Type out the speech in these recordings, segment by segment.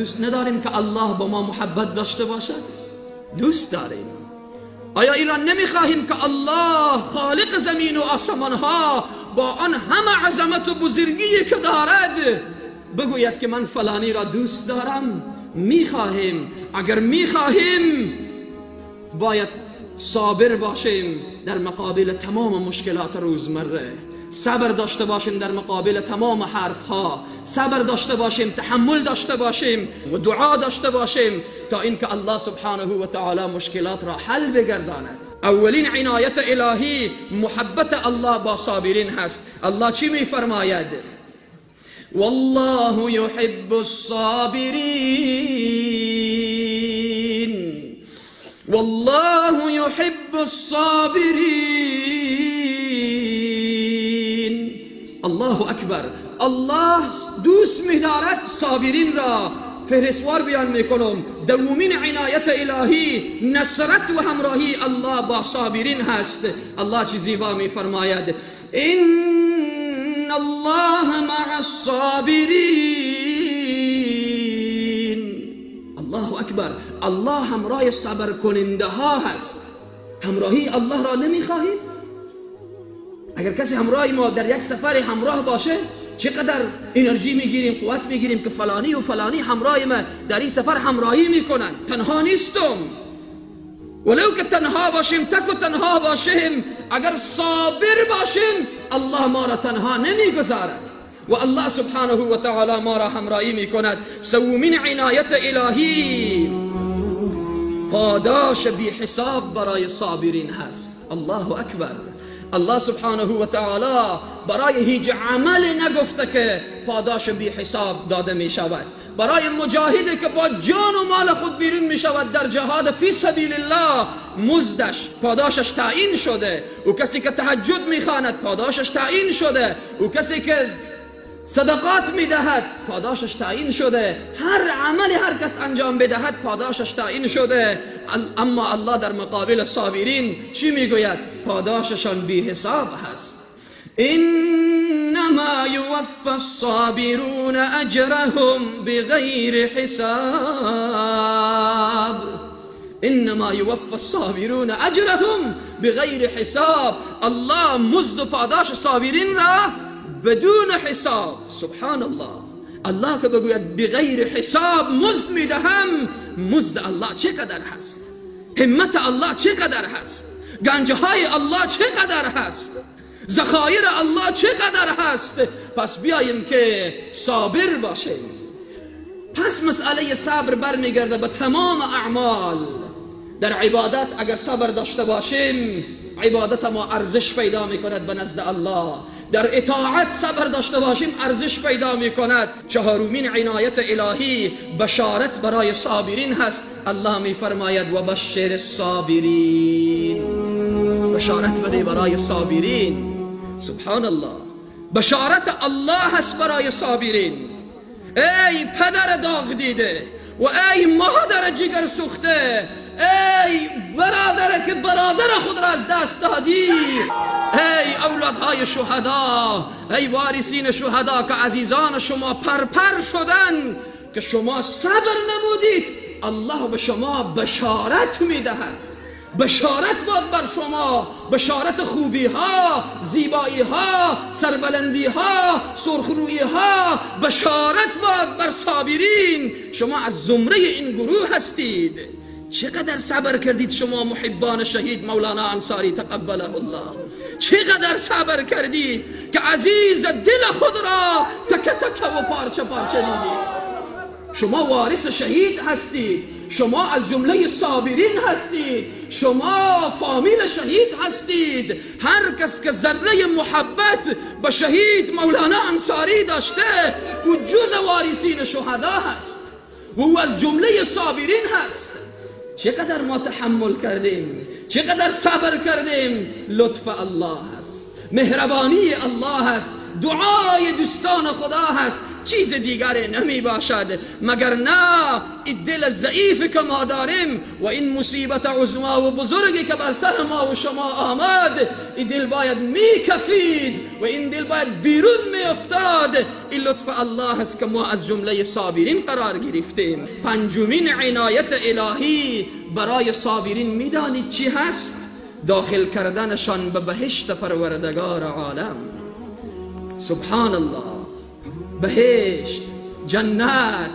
دوست نداریم که الله با ما محبت داشته باشد؟ دوست داریم. آیا این را نمیخواهیم که الله خالق زمین و آسمان ها با آن همه عظمت و بزرگی که دارد بگوید که من فلانی را دوست دارم؟ میخواهیم. اگر میخواهیم باید صابر باشیم در مقابل تمام مشکلات روزمره، صبر داشته باشیم در مقابل تمام حرفها، صبر داشته باشیم، تحمل داشته باشیم و دعا داشته باشیم تا اینکه الله سبحانه و تعالی مشکلات را حل بگرداند. اولین عنایت الهی محبت الله با صابرین هست. الله چی میفرماید؟ والله يحب الصابرین، والله يحب الصابرین. الله اکبر. الله دوست می‌دارد صابرین را. فهرستوار بیان میکنم. دومین عنایت الهی نصرت و همراهی الله با صابرین هست. الله چی زیبا میفرماید: ان الله مع الصابرین. الله اکبر. الله همراه صبر کننده ها هست. همراهی الله را نمیخواهیم؟ اگر کسی همراه ما در یک سفر همراه باشه چقدر انرژی میگیریم، قوت میگیریم که فلانی و فلانی همراه ما در این سفر همراهی میکنن، تنها نیستم. ولو که تنها باشیم، تک و تنها باشیم، اگر صابر باشیم الله ما را تنها نمیگذارد و الله سبحانه و تعالی ما را همراهی میکند. سومین عنایت الهی پاداش بی حساب برای صابرین هست. الله اکبر. الله سبحانه و تعالی برای هیچ عمل نگفته که پاداش بی حساب داده می شود. برای مجاهدی که با جان و مال خود بیرون می شود در جهاد فی سبیل الله مزدش، پاداشش تعیین شده. او کسی که تهجد می خواند پاداشش تعیین شده. او کسی که صدقات می دهد پاداشش تعیین شده. هر عمل هر کس انجام بدهد پاداشش تعیین شده. اما الله در مقابل صابرین چی میگوید؟ پاداششان بی حساب هست. انما یوفى الصابرون اجرهم بغیر حساب. انما یوفى الصابرون اجرهم بغیر حساب. الله مزد و پاداش صابرین را بدون حساب. سبحان الله. الله که بگوید بغیر حساب مزد میدهم، مزد الله چقدر هست، همت الله چقدر هست، گنجهای الله چقدر هست، ذخایر الله چقدر هست. پس بیاییم که صابر باشیم. پس مسئله صبر برمیگرده به تمام اعمال. در عبادت اگر صبر داشته باشیم عبادت ما ارزش پیدا میکند به نزد الله. در اطاعت صبر داشته باشیم ارزش پیدا میکند. چهارمین عنایت الهی بشارت برای صابرین هست. الله میفرماید و بشر الصابرین. بشارت بده برای صابرین. سبحان الله. بشارت الله هست برای صابرین. ای پدر داغ دیده و ای مادر جگر سوخته، ای برادر که برادر خود را از دست دادی، ای اولادهای شهدا، ای وارثین شهدا که عزیزان شما پرپر شدن که شما صبر نمودید، الله به شما بشارت میدهد. بشارت باد بر شما، بشارت خوبی ها، زیبایی ها، سربلندی ها، سرخرویی ها، بشارت باد بر صابرین. شما از زمره این گروه هستید. چقدر صبر کردید شما محبان شهید مولانا انصاری تقبله الله. چقدر صبر کردید که عزیز دل خود را تکه تکه و پارچه پارچه دیدید. شما وارث شهید هستید، شما از جمله صابرین هستید، شما فامیل شهید هستید. هر کس که ذره محبت به شهید مولانا انصاری داشته او جز وارثین شهدا هست و او از جمله صابرین هست. چقدر ما تحمل کردیم، چقدر صبر کردیم. لطف الله هست، مهربانی الله هست. دعای دوستان خدا هست، چیز دیگر نمی باشد. مگر نه این دل ضعیف که ما داریم و این مصیبت عظما و بزرگی که بر سر ما و شما آمد، این دل باید میکفید و این دل باید بیرون میافتاد. این لطف الله است که ما از جمله صابرین قرار گرفتیم. پنجمین عنایت الهی برای صابرین میدانید چی هست؟ داخل کردنشان به بهشت پروردگار عالم. سبحان الله، بهشت، جنت،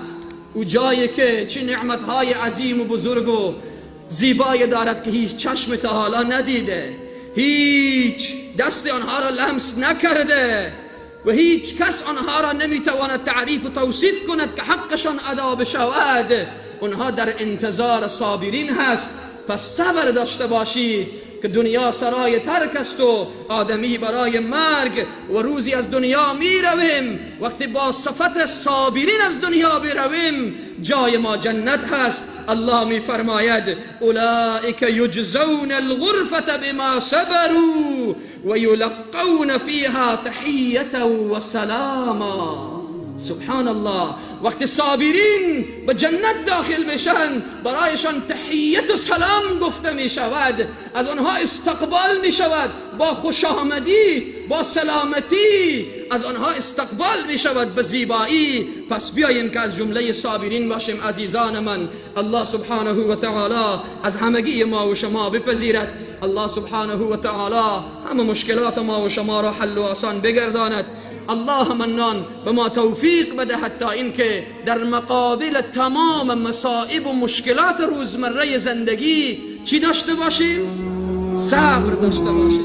او جایی که چه نعمتهای عظیم و بزرگ و زیبایی دارد که هیچ چشم تا حالا ندیده، هیچ دست آنها را لمس نکرده و هیچ کس آنها را نمیتواند تعریف و توصیف کند که حقشان ادا بشود. آنها در انتظار صابرین هست. پس صبر داشته باشید که دنیا سرای ترک است و آدمی برای مرگ، و روزی از دنیا می رویم. وقتی با صفت صابرین از دنیا برویم جای ما جنت هست. الله می فرماید اولئک یجزون الغرفة بما صبروا و یلقون فیها تحیة و سلاما. سبحان الله، وقتی صابرین به جنت داخل بشن برایشان تحیت و سلام گفته می شود، از آنها استقبال می شود با خوش آمدی، با سلامتی از آنها استقبال می شود به زیبایی. پس بیاییم که از جمله صابرین باشیم عزیزان من. الله سبحانه و تعالی از همگی ما و شما بپذیرد. الله سبحانه و تعالی همه مشکلات ما و شما را حل و آسان بگرداند. الله منان به ما توفیق بدهد تا اینکه در مقابل تمام مصائب و مشکلات روزمره زندگی چی داشته باشیم؟ صبر داشته باشیم.